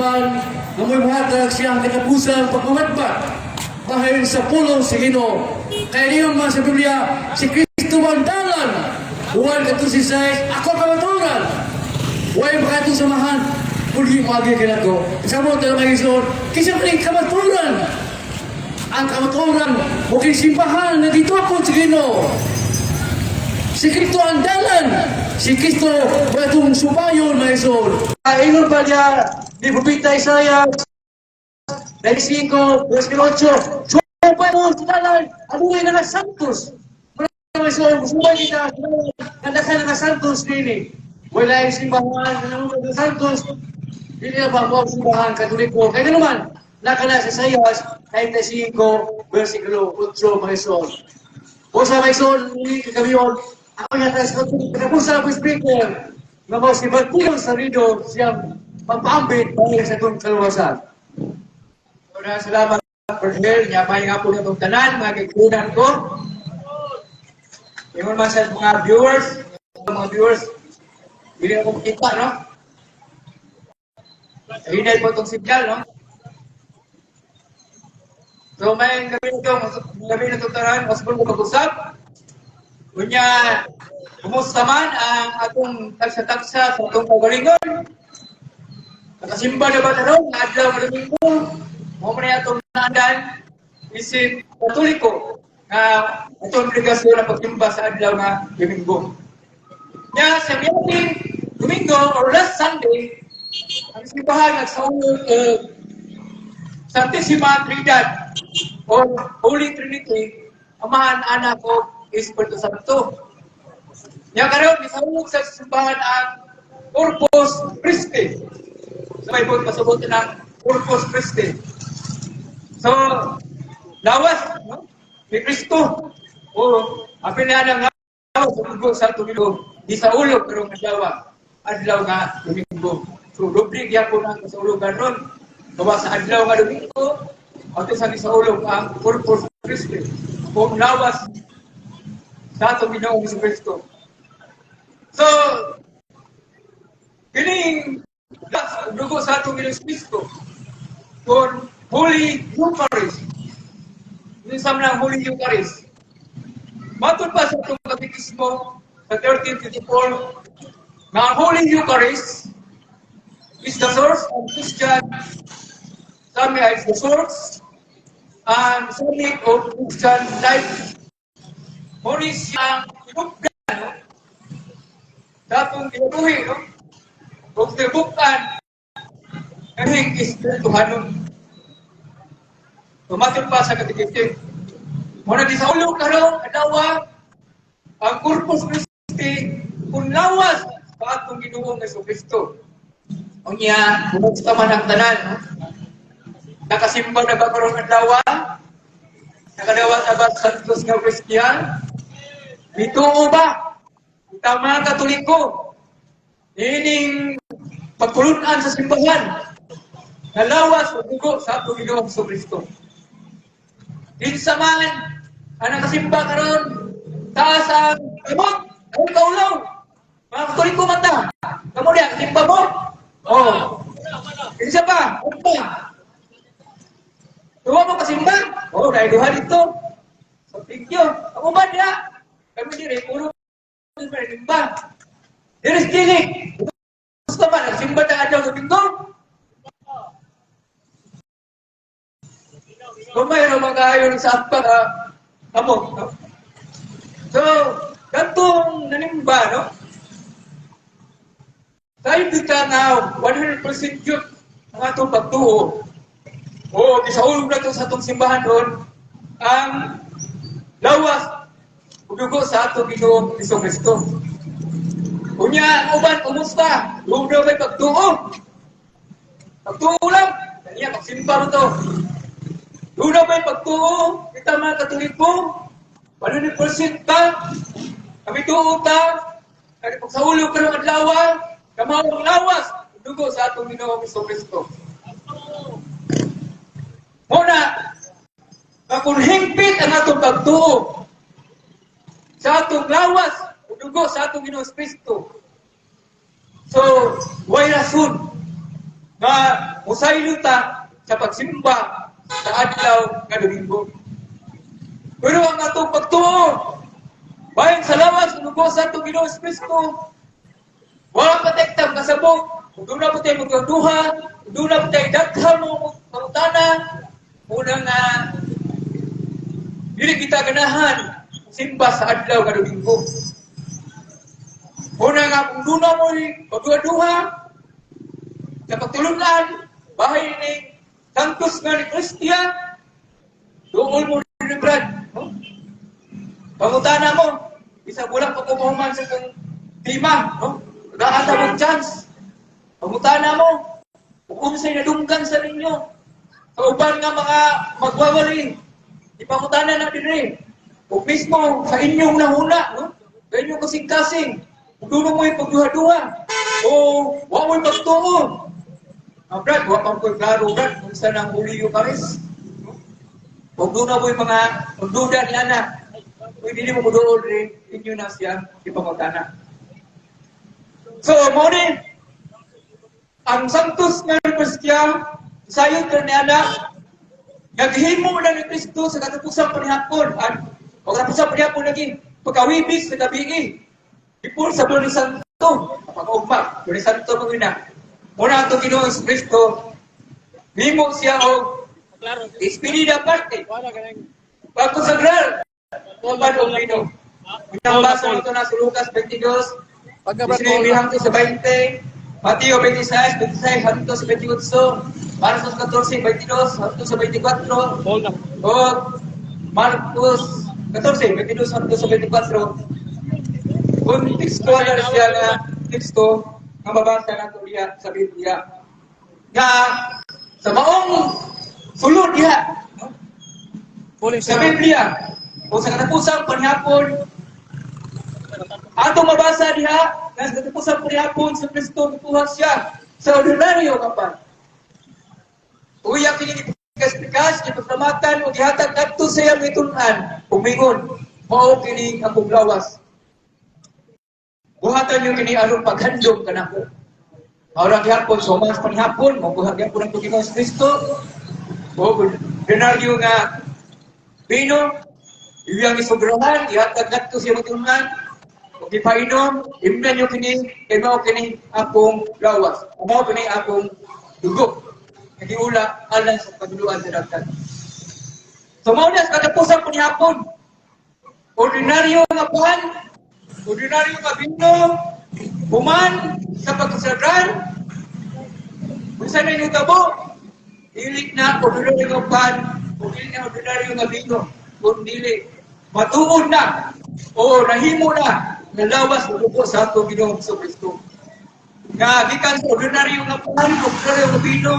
kauban nga mo'y muhatag siyang katapusang pagmamatbat bahin sa pulong sa Ginoo. Kaya niyo mga sa Biblia, si Kristo ang dalan. 1:16, "Ako kamatuoran. Way makatong samahan, kundi moagi kanako." Sa mo tayo mga igsoon, kinsa man ang kamatuoran? Ang kamatuoran, mo kini simbahan na gitukod sa Ginoo. Si Kristo ang dalan. Si Kristo atong subayon, mga igsoon. Ingon pa niya ni Propeta Isaiah 95, versikulo 8, "Subay mo sa dalan, ang nga santos." Mga igsoon, subay kita sa dalan, nga daghan nga santos dini. Wala yung simbahan, nga mga santos, dili na ba mo ang simbahan Katoliko? Kaya naman, naka na sa Isaiah 95, versikulo 8, mga igsoon. O sa mga igsoon, muli kagabion, ako nga tayo sa katapusan ng speaker, nga mo si Martino Sarido siyang pampaambit dahil sa itong kaluwasan. Una, salamat, Brother. Nya may nga po itong tanan, mga kaibigan ko. Ingon man sa mga viewers, hindi ako makita, no? Hinay po itong signal, no? So, may gabi na itong tanan, mas mo pag-usap. Unya, kumusta man ang atong tagsa-tagsa sa atong kagalingon? Nakasimba na ba karon nga adlaw nga Domingo? Mao man atong naandan isip Katoliko nga atong obligasyon na pagsimba sa adlaw nga Domingo. Nya sa miyaging Domingo or last Sunday, ang simbahan nagsaulog og Santissima Trinidad or Holy Trinity, Amahan, Anak o Espiritu Santo. Nya karon gisaulog sa simbahan ang Corpus Christi. Sa may buot pasabot ng Corpus Christi. So, lawas, no? Ni Kristo. O, apil na ng lawas sa dugo sa Domingo. Di sa ulo, pero nga adlaw, adlaw nga Domingo. So, doble gyapon ang kasaulugan nun. Gawa sa adlaw nga Domingo, ato sa gisaulog ang Corpus Christi. Kung lawas sa atong Ginoong Kristo. So, kining dugo sa atong Ginoong Kristo, kung Holy Eucharist, unsa man ang Holy Eucharist? Matod pa sa atong katekismo sa 1354, nga ang Holy Eucharist is the source of Christian, sabi is the source and summit of Christian life. Mao ni siyang tinubdan, no? Sa atong kinabuhi, no? Ug tibukan kahing espirituhanon. Tumatod pa sa katekismo. Mao na gisaulog karon adlaw ang Corpus Christi kung lawas sa atong Ginoong Kristo. Unya, kumusta man ang tanan, no? Nakasimba na ba karong adlaw? Nakadawat na ba sa Santos nga Kristiyan? Mituo ba? Kita mga Katoliko, ining pagtulunan sa simbahan, nalawas o dugo sa atong Ginoong Kristo. Kinsa man ang nakasimba karon, taas ang kamot, ang kaulaw. Mga Katoliko man ta. Kamo diya, kasimba mo? Oh. Kinsa pa? Ano pa? Tuwa mo kasimba? Oh, dahil duha dito. So, thank you. Ako man diya. Kami diri, puro simba. Diri sa dili. Gusto ba, nagsimba ta adlaw Domingo? Kung mayroon mga kayo sa apa kamot, no? So, gantong nanimba, no? Tayo kita nga 100% yun ang atong pagtuo. O, gisaulog na to sa atong simbahan doon, ang lawas ug dugo sa atong Ginoong Kristo. Unya, ang uban, kumusta? Huwag may pagtuo. Pagtuo lang. Kanya, magsimba mo to. Doon na may pagtuo, kita mga Katoliko, 100% ba? Kami tuo ta, kaya pagsaulog ka ng adlaw, kamaw ang lawas, dugo sa atong Ginoong Kristo. Muna, kung hingpit ang atong pagtuo sa atong lawas, dugo sa atong Ginoong Kristo. So, way rason. Nga musaylo ta sa pagsimba sa adlaw nga Domingo. Pero ang atong pagtuo, bahin sa lawas ug dugo sa atong Ginoong Kristo, wala pa tayo kasabot. Kung doon na po tayo magduha, kung doon na po tayo daghang mga pangutana, unang nga dili kita ganahan simba sa adlaw nga Domingo. Una nga kung doon na mo'y pagduha-duha, sa pagtulunan, bahin ni Santos nga ni Kristia, doon mo ni Brad. No? Pangutana mo, isa wala pa kumuhuman sa kang tema, no? Gaata mong chance. Pangutana mo, kung unsay nadunggan sa ninyo, sa uban nga mga magwawali, ipangutana na dinhi. O mismo sa inyong nahuna, no? Sa inyong kasing-kasing, kung doon mo'y pagduha-duha, o wa mo'y pagtuo. Ah, Brad, wa pang ko'y klaro, Brad, kung saan ang Holy Eucharist. No? Kung doon na mo'y mga pagduda ni Ana, kung hindi mo muduol rin, inyo na siya ipangutana. So, mo ni, ang Santos nga Eucharistia, sayon ka ni Ana, naghimo na ni Kristo sa katapusang panihapon. At o katapusang panihapon naging pagkawibis sa gabi. Before sa Biyernes Santo, pag-ugma, Biyernes Santo mo na. Muna atong Ginoong Kristo, nimo siya og despedida parte. Pagkonsagrar, uban og bino. Unang basa nito na sa Lucas 22, 19 hangtod sa 20, Mateo 26, 26 hangtod sa 28, Marcos 14, 22 hangtod sa 24, o Marcos 14, 22 hangtod sa 24. Kung teksto na siya nga teksto nga mabasa nato diha sa Biblia. Nga sa maong sulod diha, no? Sa Biblia o sa katapusang panihapon atong mabasa diha nga sa katapusang panihapon sa Kristo mikuha siya sa ordinaryo nga pan. Uya kini gipikas-pikas, gipaglamatan o gihatag kadto sa iyang mitun-an, umingon, mao kini akong lawas. Buhatan niyo kini aron paghandom kanako. Maura gihapon so mas panihapon, mo buhat gihapon ang Ginoong Kristo. O ordinaryo nga bino, iyang isobrahan, ihatag kadto sa iyang mitun-an, ug gipainom, imnan niyo kini, kay mao kini akong lawas. Mao kini akong dugo. Nagiula alang sa pagluan sa daghan. So mao na sa katapusang panihapon. Ordinaryo nga pan, ordinaryo nga bino, human sa pagkasagran, unsa na inyong tabo, dili na ordinaryo nga pan, o dili na ordinaryo nga bino, kung dili matuod na o nahimo na nga lawas ug dugo sa atong Ginoong Kristo. Nga gikan sa ordinaryo nga pan, ordinaryo nga bino,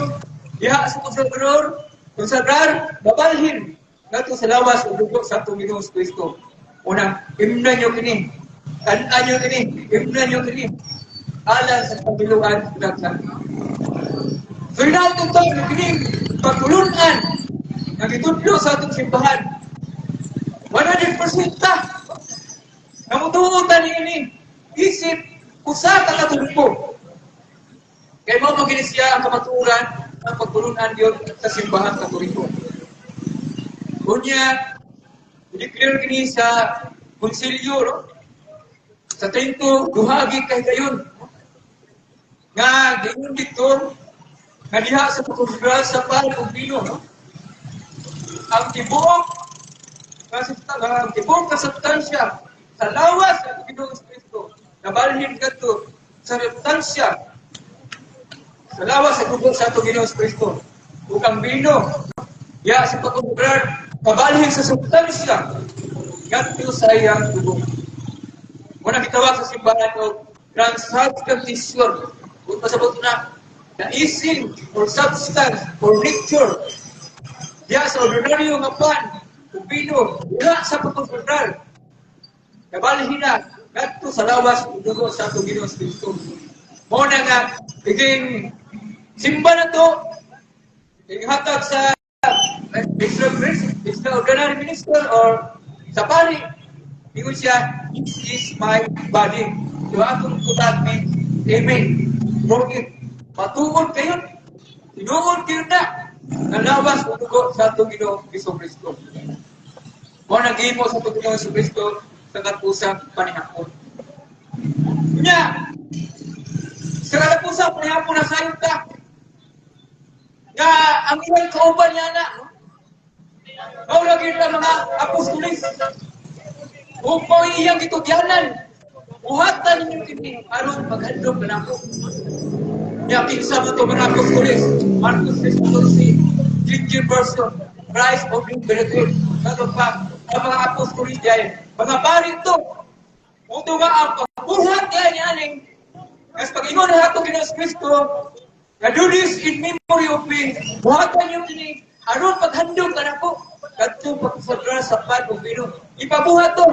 diha sa konsagrador, konsagrar, babalhin ngadto sa lawas ug dugo sa atong Ginoong Kristo. Una, imnan nyo kini, tan-an nyo kini, imnan nyo kini, alang sa pagbiluan sa daghan. So inautong to, kining pagtulunan nga gitudlo sa atong simbahan. 100% ta. Namutuo ta niini isip usa ka Katoliko. Kay mao man gini siya ang kamatuoran ng pagtulunan yun sa simbahan Katoliko. Unya, i-declare kini sa konsilyo, no? Sa Trento, duhagi kay kayon. Nga, giingon dito, nga diha sa pagkonsiderar sa pan ug bino, no? Ang tibuok ang tibuok nga substansya sa lawas ng Ginoong Kristo nabalhin kadto sa substansya sa lawas sa dugo sa atong Ginoong Kristo. Ug ang bino diha sa pagkonsiderar kabalhin sa substansya ngadto sa iyang dugo. Muna gitawag sa simbahan og transubstantiation. Kung pasabot na the essence or substance or nature diha sa ordinaryo nga pan ug bino diha sa pagkonsiderar nabalhin na ngadto sa lawas ug dugo sa atong Ginoong Kristo. Mao na nga iging simba na to, ihatag sa extra priest, extraordinary minister or sa pari, ingon siya, "This is my body." Diba atong tutak ni Amen. Broken. Matuod kayo. Tinuod gyud na nga lawas ug dugo sa atong Ginoong Kristo. Mao nang gihimo sa atong Ginoong Kristo sa katapusang panihapon. Nya, sa katapusang panihapon na sayop ta nga ang iyang kauban niya na, no? Mao lagi na mga apostolis. Ug mao iyang gitugyanan. Buhatan ninyo kini aron paghandom kanako. Nya kinsa man to mga apostolis? Marcos 6:14, Ginger Person, Christ of Benedict, kato pa ang mga apostolis diay, mga pari to. Uto nga ang pagbuhat niya ni aning Kas pag-ingon na ato Ginoong Kristo, nga "Do this in memory of me," buhatan niyo kini aron paghandom kanako kadto pagsadra sa pan ug bino. Ipabuhat to.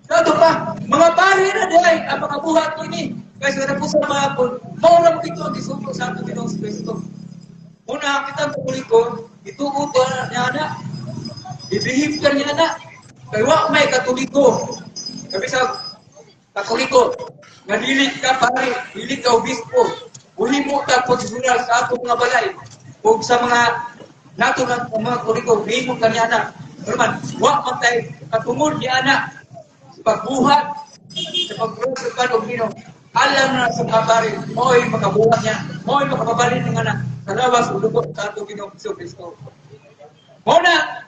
Kato pa, mga pari na diay ang mga buhat kini. Kasi sa po sa mga hapon, mao ra mo ito ang gisugo sa ato Ginoong Kristo. Una, kitang Katoliko, ituo to niya na. Ibihib ka niya na. Kay wa may Katoliko. Sabi sa Katoliko, nga dili ka pare, dili ka obispo, muhimo ka pagsusunod sa atong mga balay ug sa mga nato ng mga Katoliko, himo ka niya na. Pero man, wa man tay katungod niya na sa pagbuhat, sa pagbuhat sa pan og bino. Alam na sa mga pare, mo'y makabuhat niya, mo'y makapabalin ng anak sa lawas ug dugo sa atong Ginoong Kristo. Mao na,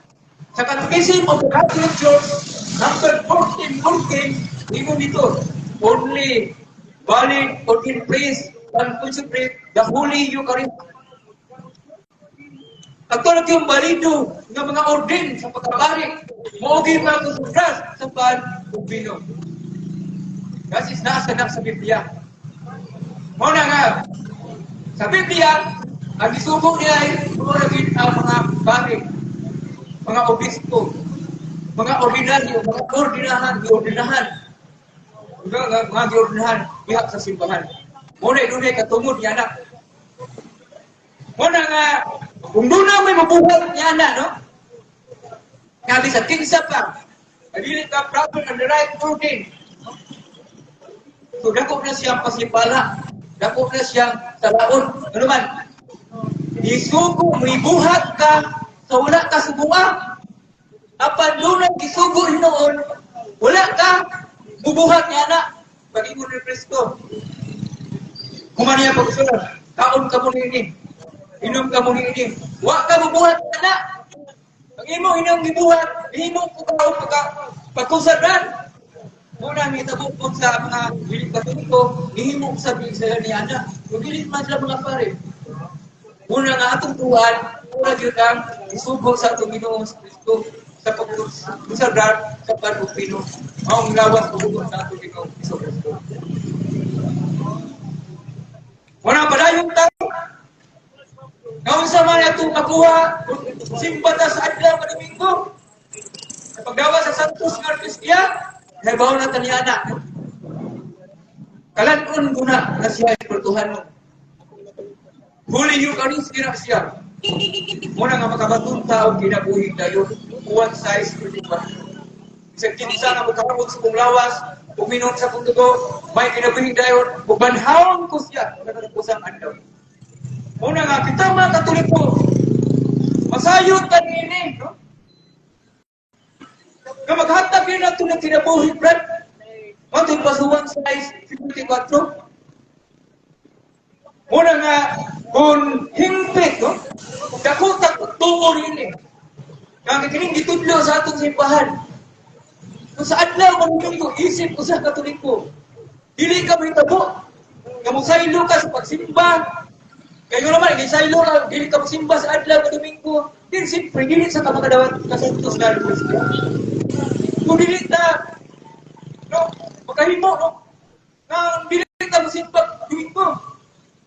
sa Catechism of the Catholic Church, number 1414, ingon dito, only valid ordained priest can consecrate the Holy Eucharist. Katulad yung balido nga mga ordain sa pagkapari, mao gyud makakonsagrar sa pan ug bino. Kasi nasa na sa Biblia. Mao na nga, sa Biblia, ang gisugo niya ay mao na gyud ang mga pari, mga obispo, mga ordinaryo, mga ordinahan, giordinahan, mga giordinahan diha sa simbahan. Mao na dunay katungod niya na. Mao na nga, kung doon na may mabuhat niya na, no? Nga sa kinsa pa, dili ka proper and the right ordain. So dako na siyang pasipala, dako na siyang salaon. Ano man? Isugo, mibuhat ka sa wala ka subuha. Apan doon ang gisugo hinuon, wala ka bubuhat niya na. Pag-ingon ni Kristo. Human niya pagsunod, kaon ka mo niini. Inom ka mo niini. Wa ka bubuhat niya na. Ang imo inong gibuhat, imo ko ka pagka pagkusadran. Muna mitabo po sa mga dili Katoliko, nihimo sa sila ni ana. Kung dili man sila mga pare. Muna nga atong tuwan, muna gyud ang isugo sa atong Ginoong Kristo sa pagkusagrar sa pan ug bino. Maong lawas ug dugo sa atong Ginoong Kristo. Muna padayon tayo. Nga man atong makuha, simba ta sa adlaw nga Domingo. Sa paggawa sa Santos nga Eucharistia, nahibaw na ta niya na. Kalan-on guna na siya espirituhan mo. Holy Eucharist kina siya. Muna nga makabaton ta og kinabuhi dayon. Juan 6:34. Bisag kinsa nga mokaon sa kong lawas, ug minom sa kong dugo, may kinabuhi dayon, ug banhawon ko siya sa katapusang adlaw. Muna nga kita mga Katoliko, masayod ta niini, no? Nga maghatag yun nato ng kinabuhi, brad. Matod pa sa 1 size 54. Muna nga, kung hingpit, no? Dako ta tuo rin eh. Nga kining gitudlo sa atong simbahan. Kung sa adlaw manunong isip ko sa Katoliko, dili ka mahitabo. Nga mosaylo ka sa pagsimba. Kayo naman, gisaylo ka, dili ka mosimba sa adlaw nga Domingo. Din siyempre, dili sa ka makadawat ka Santos na Eucharistia. Kung dili ta, no, makahimo, no, nga dili ta mosimba Domingo.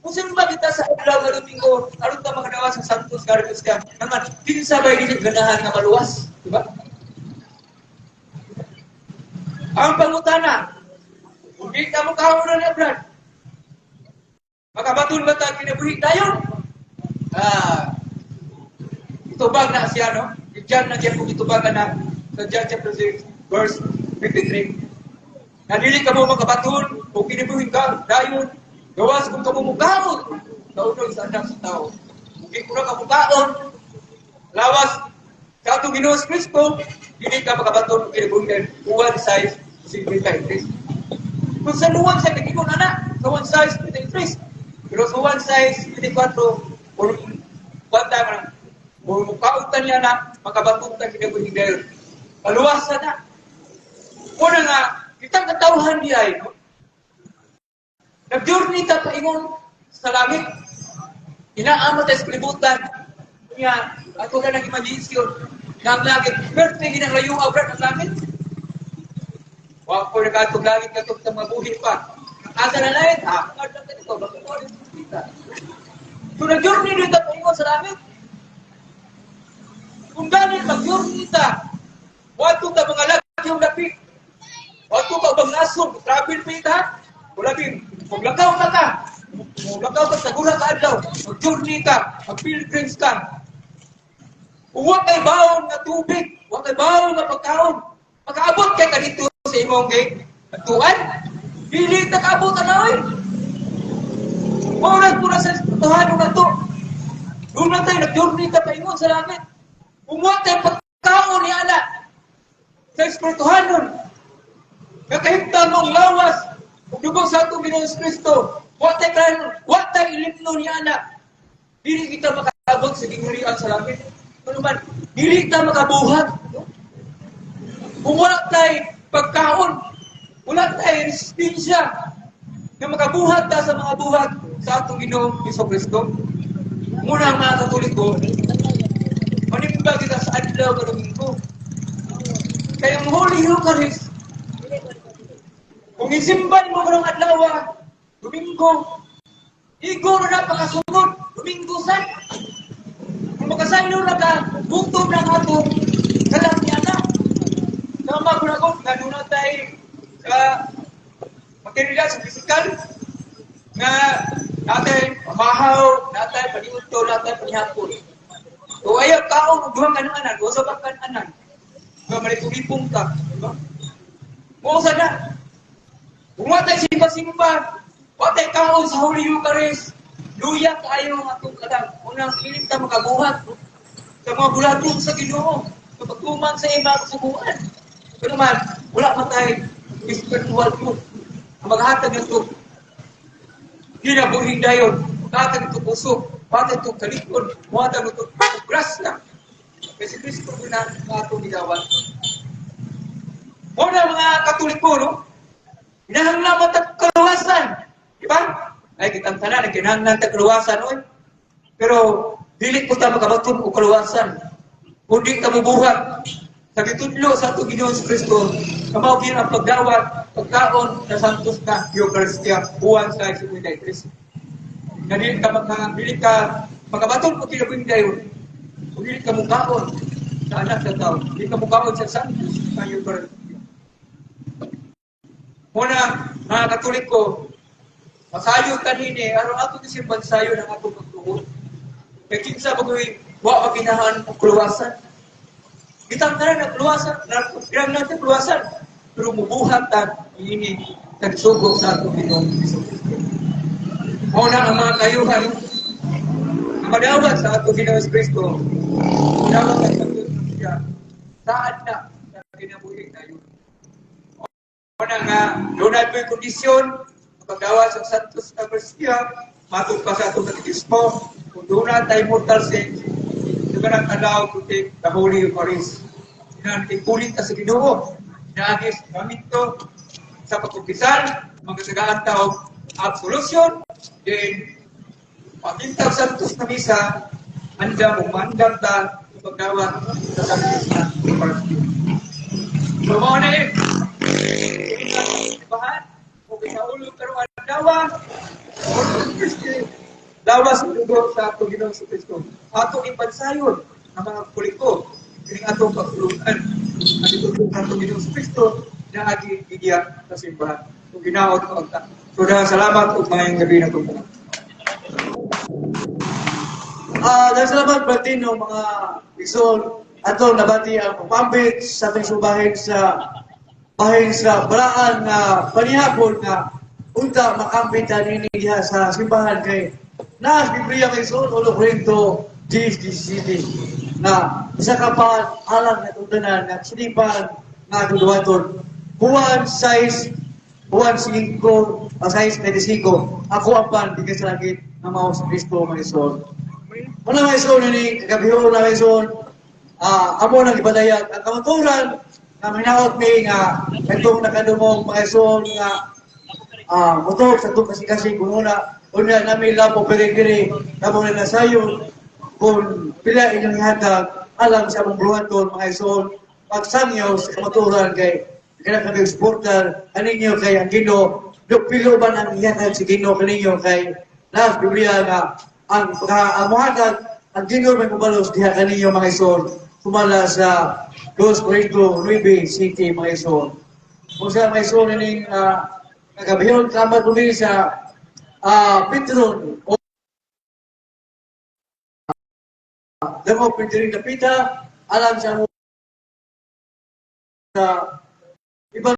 Musimba kita sa adlaw nga Domingo, aron ta makadawat sa Santos nga Eucharistia. Naman, kinsa bay dili ganahan nga maluwas, di ba? Ang pangutana, kung di ka mokaon na brad, makabaton ba ta kinabuhi dayon? Ah, itubag na siya, no? Diyan na gyapon itubagan na sa John chapter 6, verse 53. Na dili ka mo makabaton kung kinabuhi ka dayon, gawas kung kamo mokaon sa unod sa Anak sa Tao. Di ko ka mukaon lawas sa atong Ginoo Kristo, dili ka makabaton og kinabuhi 1:53. Kung sa luwan sa kagingon ana, sa 1:53. Pero sa 1:54, or kwanta man, or mukaon niya na, makabaton ta kinabuhi dayon. Kaluwasan na. Una nga, kitang katawhan di ay, no? Nag-journey ta paingon sa langit. Inaamo ta sa kalibutan. Nga, ato na nang imaginasyon nga ang langit, perfect ginang layo abra ng langit. Wa ko nakaatog langit katong sa mga buhi pa. Asa na langit? Ah, nga lang ito, bakit mo rin kita? So nag-journey dito paingon sa langit. Kung ganin mag-journey ta, wato ta mga lagyo dapit. Wato ka ubang nasod, travel pa ita. Wala din, maglakaw na ka. Maglakaw ka sa gura ka adlaw, mag-journey ka, mag-pilgrims ka. Wa kay baon nga tubig, wa kay baon nga pagkaon. Makaabot kay ka dito sa imong gate. Tuan, dili ta kaabot ana oy. Mao na po na sa Espirituhano na to. Doon na tayo, nag-journey ka paingon sa langit. Umuha tayo pagkaon ni ana sa Espirituhanon. Kakahimtang mong lawas, ug dugo sa atong Ginoong Kristo. Wa tay karon, wa tay ilimno ni ana. Dili kita makaabot sa gingharian sa langit. Ano man, dili ta makabuhat. No? Kung wala tay pagkaon, wala tay resistensya na makabuhat ta sa mga buhat sa atong Ginoong Hesus Kristo. Muna, mga Katoliko, manimba kita sa adlaw nga Domingo. Kaya ang Holy Eucharist, kung isimban mo karong adlaw, Domingo, igo na napakasunod, Domingo sad. Kung makasaylo na ka, gutom na nga to, kalang niya na. Tama ko na ko, nga doon na tayo sa material, sa physical, nga natay pamahaw, natay paniudto, natay panihapon. So ayaw kaon og duhang kananan, usa pa kananan. Nga malipong ka, di ba? Mo sa na. Kung wa tay simba-simba, wa tay kaon sa Holy Eucharist, luya kaayo ang atong kalag. Unang dili ta makabuhat, no? Sa mga bulaton sa Ginoo, sa pagtuman sa ima kasuguan. Pero man, wala man tay spiritual food. Ang maghatag nito, kinabuhing dayon, maghatag ito kusog, maghatag ito kalikon, maghatag ito grasya. Kasi Kristo na ang atong gidawat. Una, mga Katoliko, no? Kinahanglan mo tag kaluwasan. Di ba? Ay, kitang tanan, kinahanglan tag kaluwasan, oy. Pero, dili ko ta makabaton og kaluwasan. Kung di ka mubuhat sa gitudlo sa atong Ginoong Kristo, kamao gyud ang pagdawat, pagkaon sa Santos na Eucharistia, buwan sa 53. Nga dili ka makabaton og kinabuhing dayon. Kung dili ka mukaon sa anak sa tao, dili ka mukaon sa Santos na Eucharistia. Muna, mga Katoliko, masayo kanini, aron ato ni simban sayo ng atong pagtuo. Kay kinsa bagoy wa maginahan og kaluwasan. Kitang tanan na kaluwasan, na natin kaluwasan, pero mubuhat ta ini tagsugo sa atong Ginoong Hesus Kristo. Mao na ang mga kayuhan ang madawat sa atong Ginoong Kristo. Dawat ang pagtuo siya saan na sa kinabuhi tayo. Muna nga, doon na po'y kondisyon, paggawa sa Santos Eucharistia, matod pa sa atong katekismo, kung doon na tayo mortal sin, you cannot allow to take the Holy Eucharist. Ipulit ta sa Ginoo. Inaagi sa gamito sa pagkumpisal, magkasagaan ta og absolution, then pagintag Santos na Misa, andam o maandam ta sa pagdawat sa Santos na Eucharistia. So, mao na eh. Simbahan, o kinaulo pero adlaw, lawas ug dugo sa atong Ginoong Kristo. Atong ipansayon ang mga Katoliko, kining atong pagtulungan. Ang ituturo sa atong Ginoong Kristo na agi gigiya sa simbahan. Kung ginaot ko ang ta. So, daghang salamat ug maayong gabi na tanan. Ah, dahil salamat Martino, mga igsoon, atong nabati ang pagpambit sa ating subahin sa bahin sa balaan na panihapon na unta makambit ta nini diha sa simbahan kay Na Biblia kay Sol, 1 Corinto 10:17 na isa ka pan alang na tanan nga sinipan nga atong duhaton. Juan 6, Juan 5, 6:35, "Ako ang pan gikan sa langit nga mao si Kristo," mga igsoon. Una, mga igsoon, ini kagabihon na, mga igsoon, amo nang ipadayag ang kamaturan nga mahinaot mi nga itong nakadungog, mga igsoon, nga motor sa itong kasing-kasing kung una unya namin lapo pere-pere kamo na nasayon kung pila inyong ihatag alang sa among buhaton, mga igsoon, pagsangyaw sa kamaturan kay kaya kami suportar kaninyo kay ang Ginoo pilo ba ang ihatag si Ginoo kaninyo kay nas Biblia nga ang ang mohatag ang Ginoo may mobalos diha kaninyo, mga igsoon, sumala sa 2 Corinto 9:7, mga igsoon. Kung sa mga igsoon ining kagabihon, salamat muli sa patron o Damo Pintiring Dapita alang sa ibang